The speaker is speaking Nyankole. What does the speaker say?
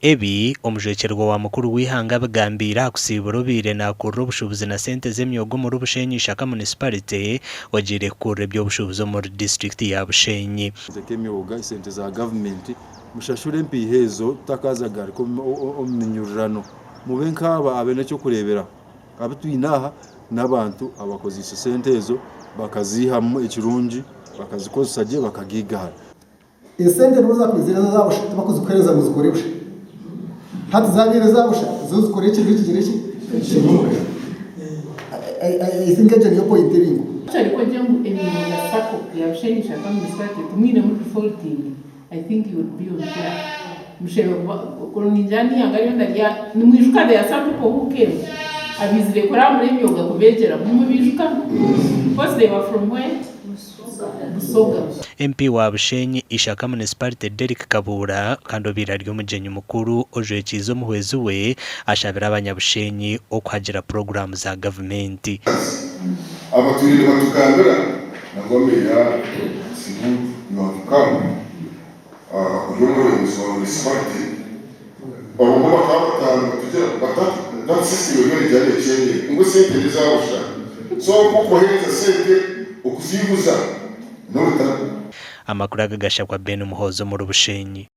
Ebi, omujwekyerwa wa mukuru w'eihanga abigambiire aha kusiibura obaire nakurira obushuubuzi na sente z'emyoga omuri Bushenyi Ishaka Municipality ogiire kukurira eby'obushuubuzi omuri disiturikiti ya Bushenyi. Nk'emyoga, esente za gavumenti, mushashure empiiha ezo tutakazagarika omu minyurirano. Mube nk'aba abaine eky'okureeberaho. Abu twine aha n'abantu abakozeise sente ezo bakaziihamu ekirungi, bakazikozesa gye bakagaigahara. Esente nibo zakwizire ezo eza busha tibakuzikuhereza ngu zikore busha. Hati zabaire eza busha zo zikore ekintu ekigire ki? Ekiine omugasho. I think egyo niyo point eringo. Actually kwogira ngu emyoga sacco ya Bushenyi Ishaka Municipality timwinemu defaulting I think you would be on track. Musherure kuba ningira n'eihanga ryona rya nimwijuka there are some people who came abaizire kurambura emyoga kubeegyeramu nimubiijuka? Because they were from where? Busoga. MP wa Bushenyi Ishaka Municipality Derrick Kabuura kandi obaire ari omugyenyi mukuru ojwekiize omuhwezi we ashabire abanyabushenyi okuhagira puroguraamu za gavumenti. Abatwire nibatugambira nangwa Meeya it's good you have come ori omwebembezi wa municipality obumwe bakaba bataano batugira batatu that system eriyo negira nekyendera ngu esente neza busha so okubahereza sente okuziguza norutaro. Amakuru aga gashabwa Ben Muhoozi omuri Bushenyi.